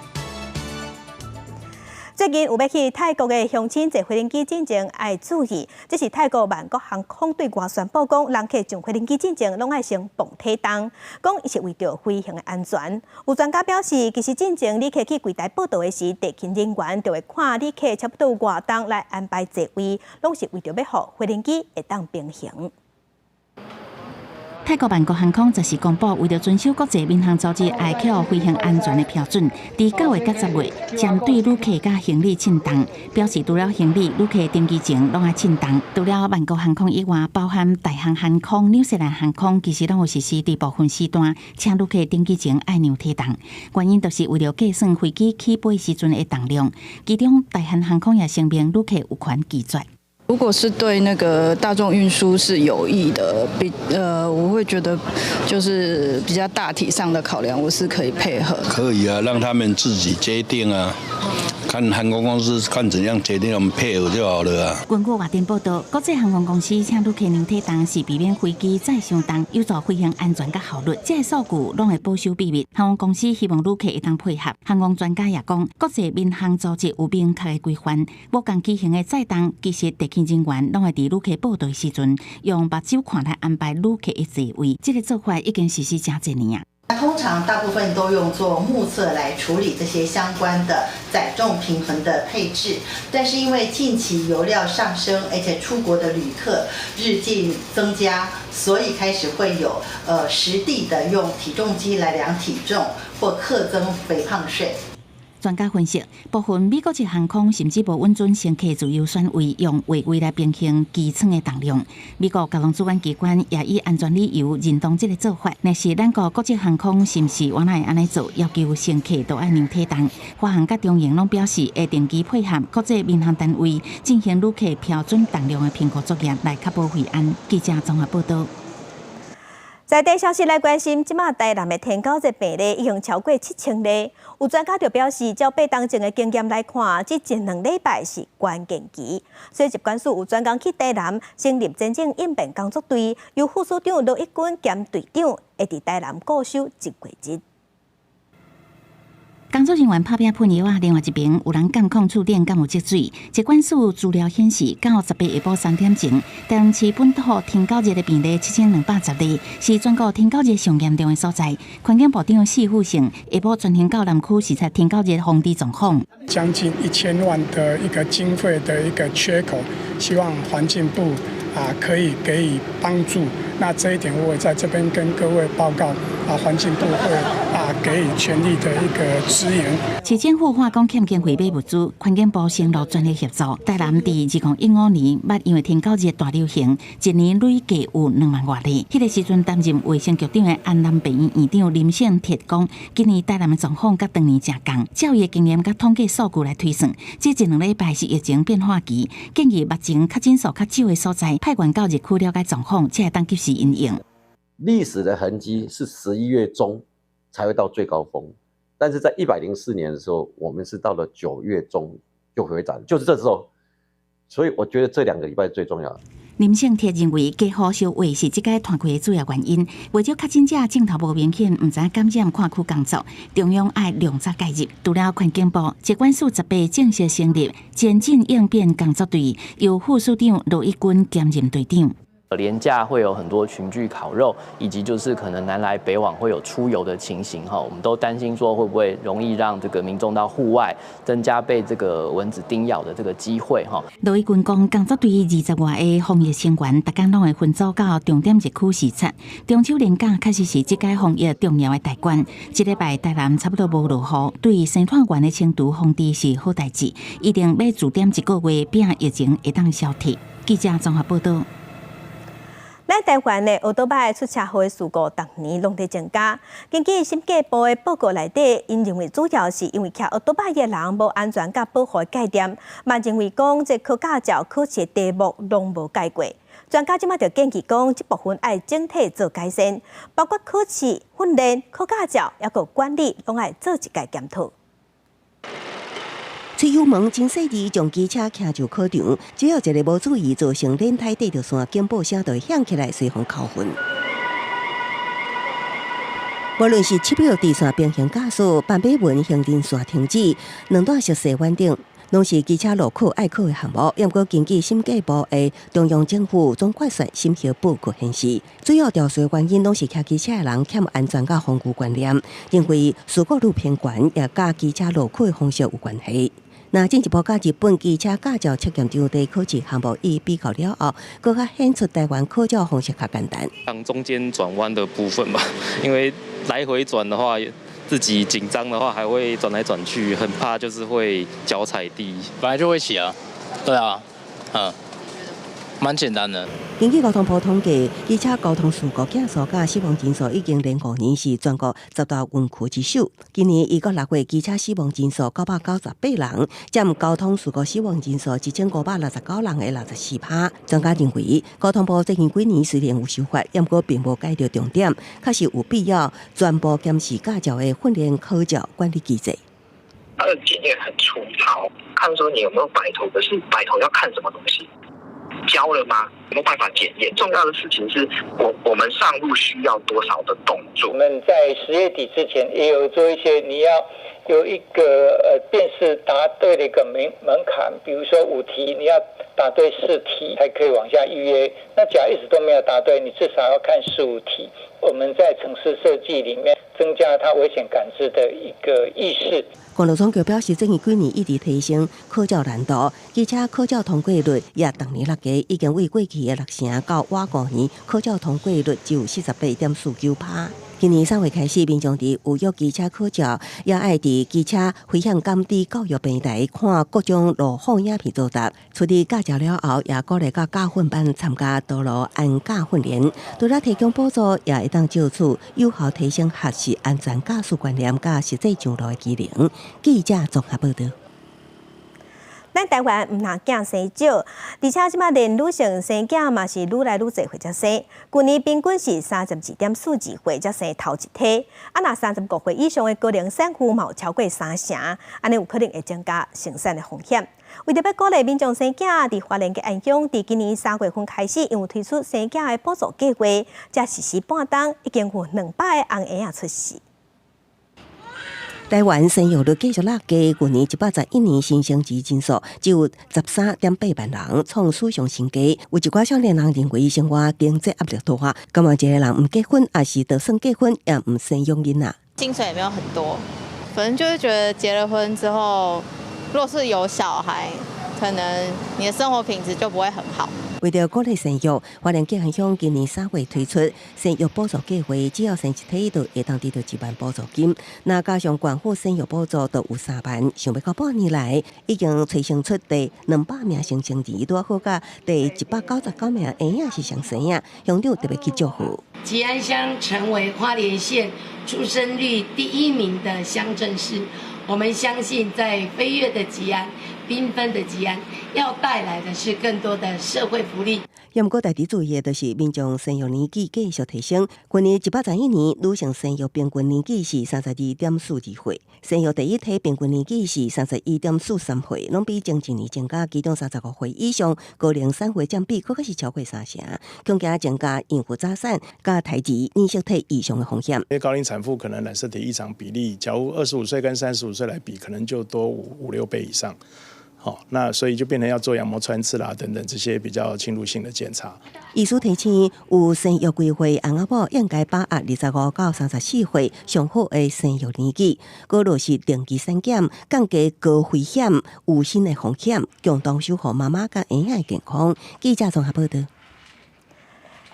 最近有欲去泰國的鄉親坐飛機進前愛注意，這是泰國曼谷航空對外宣布講，人客上飛機進前攏愛先磅體重，講伊是為著飛行的安全。有專家表示，其實進前旅客去櫃台報到的時，地勤人員就會看旅客差不多有偌重來安排座位，攏是為著欲予飛機會當平衡。泰國曼谷航空這時公布，為著遵守國際民航組織 ICAO 飛行安全的標準，佇9月佮10月，針對旅客佮行李稱重，表示除了行李，旅客登機前攏愛稱重。除了曼谷航空以外，包含大韓航空、紐西蘭航空，其實攏有實施佇部分時段，請旅客登機前愛量體重。原因就是為著計算飛機起飛時陣的重量。其中，大韓航空也聲明，旅客有權拒絕。如果是對那個大眾運輸是有益的，我會覺得就是比較大體上的考量，我是可以配合。可以啊，讓他們自己決定啊，看航空公司看怎樣決定，我們配合就好了啊。根據外電報道，國際航空公司請旅客量體重是避免飛機載傷重，有助飛行安全佮效率。這个數據攏會保守秘密。航空公司希望旅客會當配合。航空專家也講，國際民航組織有明確的規範，無仝機型的載重，其實地勤人員攏會佇旅客報到的時陣，用目睭看來安排旅客的座位。這个做法已經實施誠濟年啊。通常大部分都用做目測來處理這些相關的載重平衡的配置，但是因為近期油料上升，而且出國的旅客日漸增加，所以開始會有實地的用體重機來量體重或課徵肥胖稅。專家分析，部分美國籍航空甚至無允准乘客自由選位，用座位來平衡機艙的重量。美國交通主管機關也以安全理由認同這个做法。若是咱國國際航空是毋是原來按呢做，要求乘客都愛量體重？華航佮長榮攏表示會定期配合國際民航單位進行旅客標準重量的評估作業，來確保飛安。記者綜合報導。在地消息來關心，這馬台南的天狗熱病例已經超過7000例。有專家就表示，照8冬前的經驗來看，這一兩禮拜是關鍵期。所以疾管署有專工去台南成立真正應變工作隊，由副署長羅一鈞兼隊長，會佇台南固守一月日。工作人員拍拚噴藥仔，另外一邊有人監控厝頂敢有積水。疾管署資料顯示，到18下晡3點鐘，台南市本土天狗熱的病例7210例，是全國天狗熱上嚴重的所在。環境部長史富盛下晡專程到南區視察天狗熱防治狀況。將近1000萬的一個經費的一個缺口，希望環境部可以給予幫助。那這一點我也在這邊跟各位報告，環境部會給予全力的一個支援。市政府化講欠經費買物資，環境部承諾全力協助。台南佇2015年，捌因為天狗熱大流行，一年累計有2萬外例。彼个時陣擔任衛生局長的安南病院院長林勝鐵講，今年台南的狀況佮當年誠仝。照伊的經驗佮統計數據來推算，這一兩禮拜是疫情變化期，建議目前確診數較少的所在，派員到熱區了解狀況，才會當及時因應。歷史的痕跡是11月中才會到最高峰，但是在104年的時候，我們是到了9月中就回轉，就是這時候。所以我覺得這2個禮拜最重要。林勝鐵認為，家戶相話是這個團開的主要原因。袂少確診者症頭無明顯，毋知感染跨區工作，中央愛量早介入。除了環境部，疾管署18正式成立前進應變工作隊，由副署長羅一鈞兼任隊長。連假會有很多群聚烤肉，以及就是可能南來北往會有出遊的情形哈，我們都擔心說會不會容易讓這個民眾到戶外增加被這個蚊子叮咬的這個機會哈。羅一鈞講，工作隊20外個防疫成員，逐工攏會分組到重點熱區視察。中秋連假確實是這屆防疫重要的大關。這禮拜台南差不多無落雨，對生態園的清除防治是好代誌，一定欲駐點一個月，拼疫情會當消退。記者綜合報道。咱台灣的歐多擺出車禍的事故，逐年攏佇增加。根據審計部的報告內底，𪜶認為主要是因為騎歐多擺的人無安全佮保護的概念，嘛認為講這考駕照考試題目攏無改過。專家這馬就建議講，這部分愛整體做改善，包括考試、訓練、考駕照，抑閣管理，攏愛做一擺檢討。吹油門真細膩，將機車騎入考場，只要一个無注意，造成輪胎綴著線，警報聲就會響起來，隨予扣分。無論是7秒直線平行駕駛、斑馬紋行人線停止、兩段式細彎等，攏是機車路考愛考的項目。毋過根據審計部的中央政府總決算審核報告顯示，主要肇事原因攏是騎機車的人欠安全佮防具觀念，認為事故率偏懸，也佮機車路考的方式有關係。那進一步佮日本機車駕照測驗場地考試項目伊比較了後，閣較顯出台灣考照方式較簡單。像中間轉彎的部分吧，因為來回轉的話，自己緊張的話還會轉來轉去，很怕就是會腳踩地。本來就會騎啊，對啊，嗯，蠻簡單的。根據交通部統計，機車交通事故件數佮死亡人數已經連5年是全國10大園區之首。今年一到6月，機車死亡人數998人，佔交通事故死亡人數1569人的64%。專家認為，交通部最近幾年雖然有修法，毋過並無改著重點，確實有必要全部檢視駕照的訓練考照管理機制。它的檢驗很粗糙，看說你有沒有擺頭，可是擺頭要看什麼東西？教了嗎？有沒有辦法檢驗？重要的事情是我們上路需要多少的動作？我們在10月底之前也有做一些，你要有一個辨識答對的一個門檻，比如說5題，你要答對4題才可以往下預約。那假如一直都沒有答對，你至少要看15題。我們在程式設計裡面增加它危險感知的一個意識。公路總局表示，最近幾年一直提升考照難度，機車考照通過率也逐年落低，已經為過去的6成到倚5年考照通過率只有48.49%。今年3月開始，民眾佇預約機車考照，也愛佇機車危險感知教育平台看各種路況影片作答。出佇駕照了後，也鼓勵到駕訓班參加道路安駕訓練。除了提供補助，也會當借此有效提升學習安全駕駛觀念佮實際上路的技能。記者綜合報道。咱台灣毋但囝生少，而且這馬連女性生囝嘛是愈來愈濟歲才生。舊年平均是32.42歲才生頭一胎，啊，若35歲以上的高齡產婦嘛有超過三成，按呢有可能會增加生產的風險。為著欲鼓勵民眾生囝，佇花蓮吉安鄉，佇今年3月份開始，𪜶有推出生囝的補助計劃，才實施半冬，已經有200個紅嬰仔出世。台灣生育率繼續落低，舊年111年新生兒人數只有13.8萬人，創史上新低。有一寡少年人認為生活經濟壓力大，感覺一個人毋結婚，抑是就算結婚也毋生養囡仔。薪水也沒有很多，反正就是覺得結了婚之後，若是有小孩，可能你的生活品質就不會很好。為著鼓勵生育，花蓮吉安鄉今年3月推出生育補助計劃，只要生一胎就會當得到1萬補助金。那加上縣府生育補助就有3萬。想欲到半年來，已經催生出第200名新生兒，拄好佮第199名嬰仔是雙生仔，鄉長特別去祝賀。吉安鄉成為花蓮縣出生率第一名的鄉鎮市，我們相信在飛躍的吉安、繽紛的吉安，要帶來的是更多的社會福利。毋過，值得注意的就是民眾生育年紀繼續提升。去年111年，女性生育平均年紀是32.42歲，生育第一胎平均年紀是31.43歲，攏比前一年增加。其中35歲以上高齡產婦佔比閣較是超過三成，恐驚增加孕婦早產佮胎兒染色體異常的風險。因為高齡產婦可能染色體異常比例，假如25歲跟35歲來比，可能就多五六倍以上。好，那所以就變成要做羊膜穿刺啦，等等這些比較侵入性的檢查。醫師提醒，有生育規劃翁仔某應該把握25到34歲上好的生育年紀，閣落實定期產檢，降低高危險、有身的風險，共同守護媽媽佮嬰仔的健康。記者綜合報導。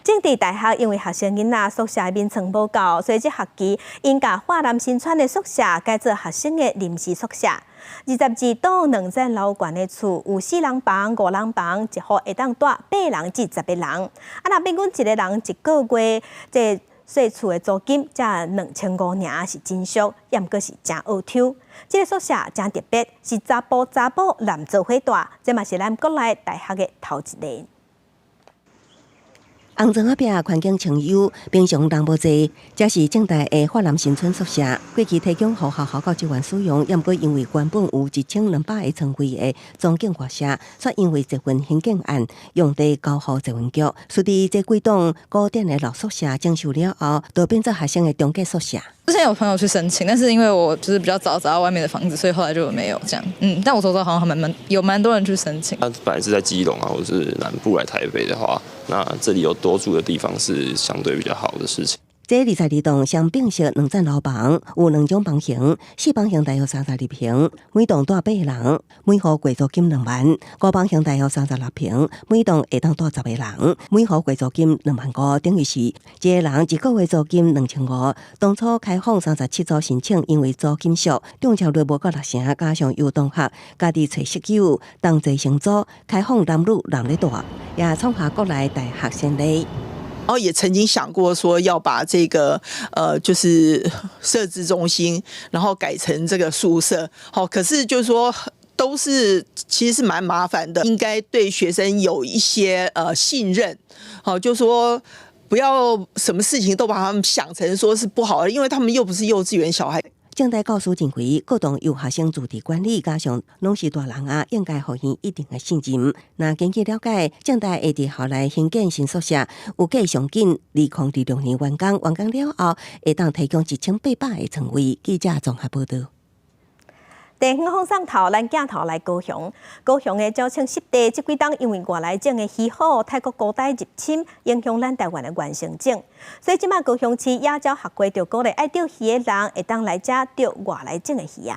政治大學因為學生囡仔宿舍眠床無夠，所以這學期𪜶共華南新村的宿舍改做學生的臨時宿舍。22棟兩層樓懸的厝，有四人房、五人房，一戶會當住八人至十个人。啊，若平均一個人一個月，這稅厝的租金才2500爾，是真俗，也毋過是誠僫抽。這个宿舍誠特別，是查埔查某男做伙住，這嘛是咱國內大學的頭一例。紅磚仔壁環境清幽，平常人無濟，這是政大的華南新村宿舍。過去提供予學校教職員使用，也毋過因為原本有1200個床位的莊敬外舍，卻因為捷運興建案用地交予捷運局，所以這幾棟古典的老宿舍整修了後，就變做學生的中繼宿舍。之前有朋友去申請，但是因為我就是比較早找到外面的房子，所以後來就沒有這樣。但我周遭好像還蠻多人去申請。他本來是在基隆啊，或者是南部來台北的話，那這裡有多住的地方是相對比較好的事情。這22棟雙並式兩層樓房，有兩種房型，四房型大約32平，每棟住八個人，每戶月租金2萬；五房型大約36平，每棟會當住十個人，每戶月租金2萬5，等於是一個人一個月租金2500。當初開放37組申請，因為租金俗，中簽率無到六成，加上有同學家己揣室友同齊承租，開放男女攏咧住，也創下國內大學先例。然後也曾經想過說要把這個就是社諮中心，然後改成這個宿舍。好，可是就是說都是其實是蠻麻煩的，應該對學生有一些信任。好，就是說不要什麼事情都把他們想成說是不好的，因為他們又不是幼稚園小孩。政大教師認為，各棟由學生自治管理，加上攏是大人啊，應該予𪜶一定的信任。若根據了解，政大會佇校內興建新宿舍，預計上緊2026年完工，完工了後會當提供1800個床位。記者綜合報導。地方放送頭，咱鏡頭來高雄。高雄的鳥棲濕地，這幾冬因為外來種的魚虎、泰國姑呆入侵，影響咱台灣的原生種。所以這馬高雄市野鳥學會就鼓勵愛釣魚的人，會當來遮釣外來種的魚仔。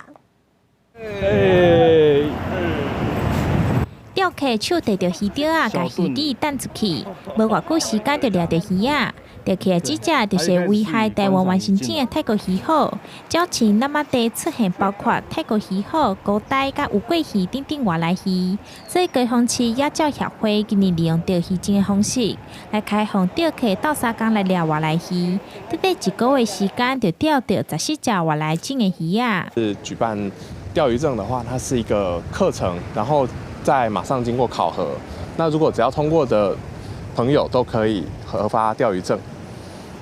釣客手提著魚釣仔，共魚麂擲出去，無偌久時間就掠著魚仔。釣起來這隻就是危害台灣原生種的泰國魚虎。鳥棲那瑪地出現包括泰國魚虎、姑呆佮烏龜魚等等外來魚，所以高雄市野鳥協會今年利用釣魚證的方式來開放釣客鬥相共來掠外來魚。短短一個月時間就釣著14隻外來種的魚仔。是舉辦釣魚證的話，它是一個課程，然後再馬上經過考核。那如果只要通過的朋友都可以核發釣魚證。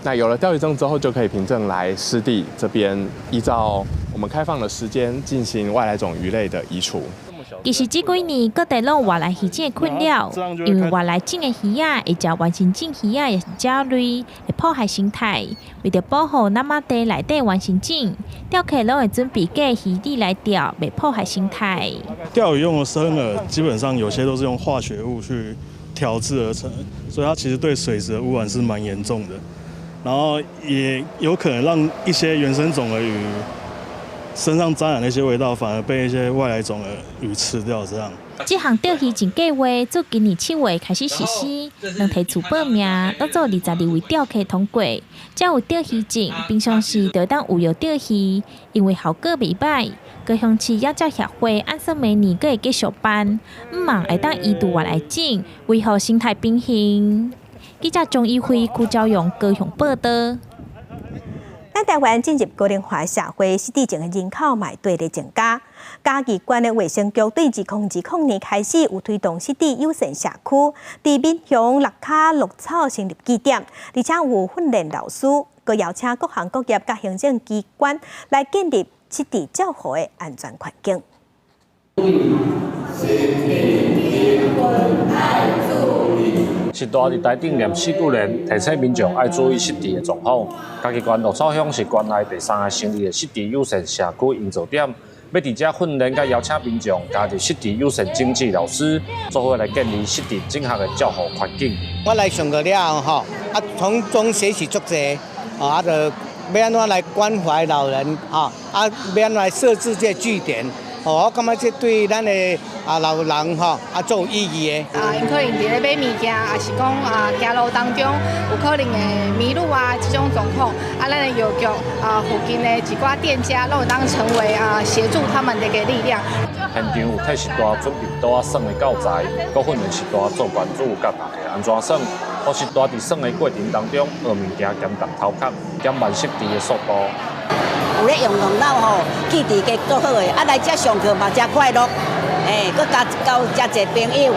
那有了釣魚證之後，就可以憑證來濕地這邊，依照我們開放的時間進行外來種魚類的移除。其實這幾年各地攏有外來魚種的困擾，因為外來種的魚仔會食原生種魚仔抑是鳥類，會破壞生態。為著保護那瑪地內底原生種，釣客攏會準備假魚麂來釣，袂破壞生態。釣魚用的生餌基本上有些都是用化學物去調製而成，所以它其實對水質的污染是蠻嚴重的。然後也有可能讓一些原生種的魚身上沾染那些味道，反而被一些外來種的魚吃掉。這樣。這項釣魚證計劃自今年7月開始實施，兩提厝報名，攏總22位釣客通過，才有釣魚證。平常時就會當自由釣魚，因為效果袂䆀。高雄市野鳥協會按算明年閣會繼續辦，向望會當移除外來種，維護生態平衡。記者鍾一輝、邱昭勇高雄報導。咱咱台灣進入高齡化社會，失智症的人口嘛會佇咧增加。嘉義縣的衛生局對2020年開始有推動失智友善社區，佇民雄六跤鹿草成立據點，而且有訓練老師，閣邀請各行各業佮行政機關來建立失智照護的安全環境。身體平穩愛注意。實大佇台頂念四句聯，提醒民眾愛注意失智的狀況。嘉義縣鹿草鄉是縣內第三个成立的失智友善社區營造點，欲佇遮訓練佮邀請民眾加入失智友善診治老師，做伙來建立失智正確的照護環境。我來上課了後吼，啊，從中學習足濟，啊，就欲按怎來關懷老人，吼，啊，欲按怎來設置這個據點。哦，我感覺這對咱的啊老人吼啊足有意義的。啊，𪜶可能佇咧買物件，抑是講啊行路當中有可能會迷路啊，這種狀況，啊，咱的藥局啊附近的一寡店家攏會當成為啊協助他們的一個力量。現場有替失大準備桌仔耍的教材，閣訓練失大做關主佮大家按怎耍，予失大佇耍的過程當中學物件減重頭殼，減慢失智的速度。有咧用電腦吼，記憶力足好的，啊來遮上課嘛誠快樂，欸，閣交交誠濟朋友。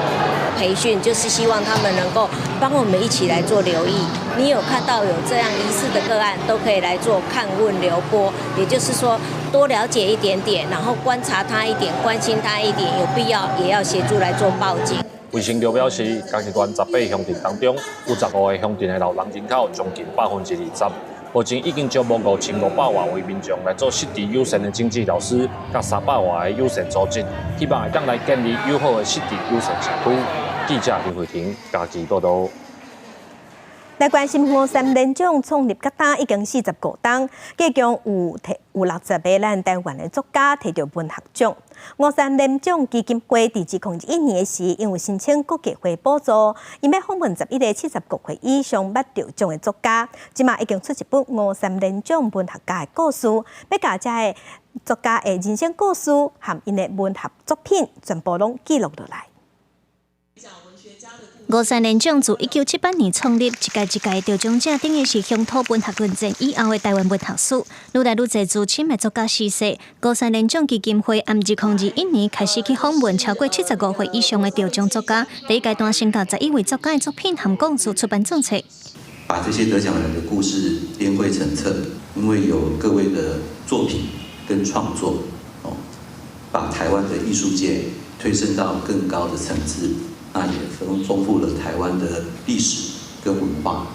培訓就是希望他們能夠幫我們一起來做留意。你有看到有這樣疑似的個案，都可以來做看問留撥，也就是說多了解一點點，然後觀察他一點，關心他一點，有必要也要協助來做報警。衛生局表示，嘉義縣18鄉鎮當中，有15個鄉鎮的老人人口將近20%。目前已經招募5500外位民眾來做失智友善的診治老師，佮300外个友善組織，希望會當來建立友好的失智友善社區。記者林慧婷嘉義報導。來關心吳三連獎創立到今已經45冬，計共有提有60個咱台灣的作家提著文學獎。吳三連獎基金會佇2021年時，因為申請國藝會補助，𪜶欲訪問11個75歲以上捌得獎的作家，這馬已經出一本吳三連獎文學家的故事，欲共這个作家的人生故事和𪜶的文學作品全部攏記錄落來。吳三連獎自1978年創立，一屆一屆得獎者等於是鄉土文學論戰以後的台灣文學史，愈來愈濟資深的作家逝世。吳三連獎基金會按2021年開始去訪問超過75歲以上的得獎作家，第一階段先共11位作家的作品和故事出版做冊。把這些得獎人的故事編繪成冊，因為有各位的作品跟創作，哦，把台灣的藝術界推升到更高的層次。那也豐豐富了台灣的歷史跟文化。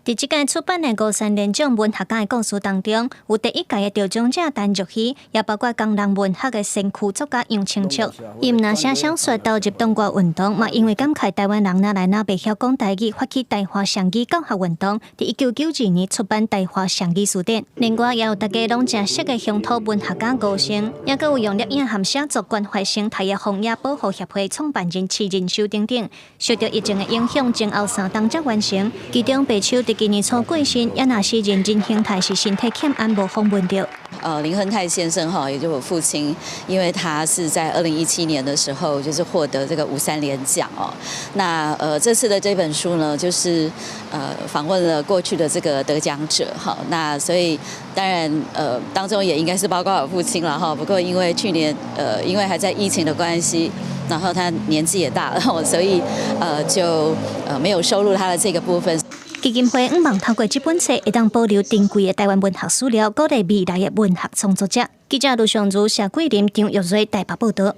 佇這屆出版的吳三連獎文學家的故事當中，有第一屆的得獎者陳玉熙，也包括工人文學的先驅作家楊清卓。伊毋但寫小說投入黨外運動，嘛因為感慨台灣人哪來哪袂曉講台語，發起台華雙語教學運動。佇1992年出版《台華雙語辭典》。另外，也有大家攏誠熟的鄉土文學家吳勝，也閣有用攝影和寫作關懷生態的荒野保護協會創辦人徐仁修等等。受著疫情的影響，前後3冬才完成。其中白秋佇今年初過身，也若是林亨泰是身體欠安無訪問著。林亨泰先生哈，也就是我父親，因為他是在2017年的時候，就是獲得這個吳三連獎哦。那這次的這本書呢，就是訪問了過去的這個得獎者哈。那所以當然當中也應該是包括我父親了哈。不過因為去年因為還在疫情的關係，然後他年紀也大了，所以就沒有收錄他的這個部分。基金會向望透過這本冊，會當保留珍貴的台灣文學資料，鼓勵未來的文學創作者。記者盧尚如、謝桂林、張玉瑞台北報導。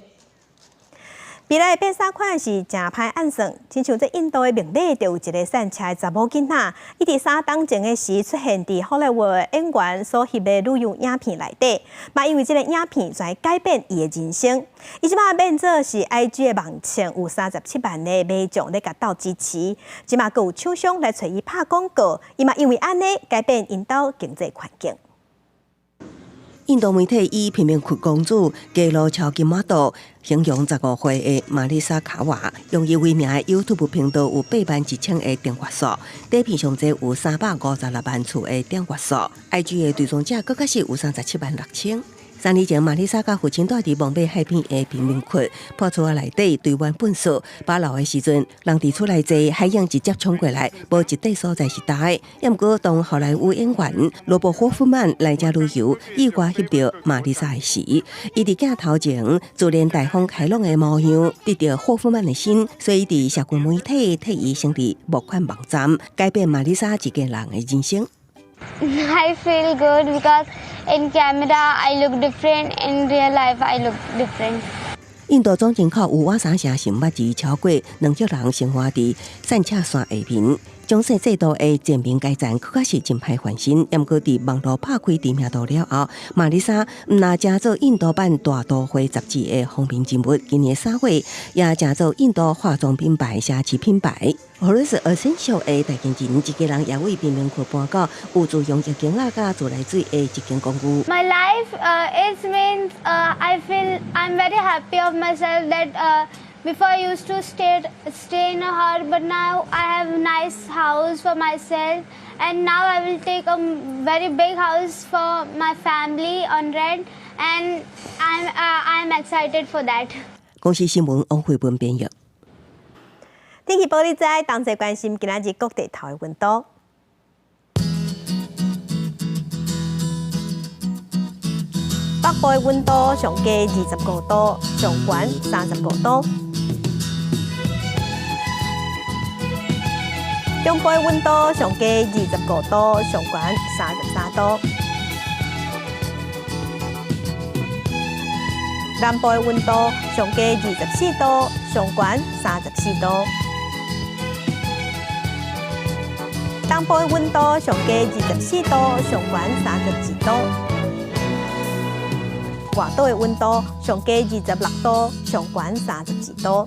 未來的變衫款是誠歹按算，親像這印度的孟買就有一个散車的查某囡仔，伊佇3冬前的時出現佇好萊塢演員所翕的旅遊影片內底，嘛因為這个影片來改變伊的人生。伊這擺變做是 IG 的網站有37萬的民眾咧共鬥支持，這馬閣有廠商來揣伊拍廣告，伊嘛因為按呢改變𪜶兜經濟環境。印度媒體以貧民窟公主、街路超級模特形容15歲的瑪麗莎卡瓦，用伊為名的 YouTube 頻道有8萬1千个訂閱數，短片上濟有356萬次的點閱數，IG 的追蹤者閣較是有37萬6千。3年前，瑪麗莎佮父親蹛佇孟買海邊的貧民窟破厝仔內底堆滿糞埽，把老的時陣，人佇厝內坐，海湧直接衝過來，無一塊所在是焦的。毋過，當好萊塢演員羅伯霍夫曼來遮旅遊，意外翕著瑪麗莎的時，伊佇鏡頭前自然大方開朗的模樣，得著霍夫曼的心，所以佇社群媒體替伊成立募款網站，改變瑪麗莎一家人的人生。 I feel good because in camera I look different, in real life I look different. 印度總人口有倚三成是毋捌字，超過2億人生活佇散赤山下面。種姓制度的全面改善，確實是真歹翻身。毋過佇網路拍開知名度了後，瑪麗莎毋若成做印度版大都會雜誌的封面人物，今年3月也成做印度化妝品牌奢侈品牌。Florence Essential 的代言人，一家人也為貧民窟搬到有自用浴間仔佮自來水的一間公寓。 My life is means I feel I'm very happy of myself that before I used to stay in a hut, but now I have nice house for myself, and now I will take a very big house for my family on rent, and I'm excited for that. 公視新聞王慧文編譯。天氣報你知，同齊關心今仔日各地頭的溫度。北部的溫度上低25度，上懸35度。中部的溫度上低25度，上懸33度。南部的溫度上低24度，上懸34度。東部的溫度上低24度，上懸32度。外島的溫度上低26度，上懸32度。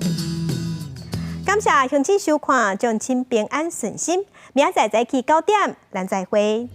感謝鄉親收看，祝親平安順心。明仔載早起9點，咱再會。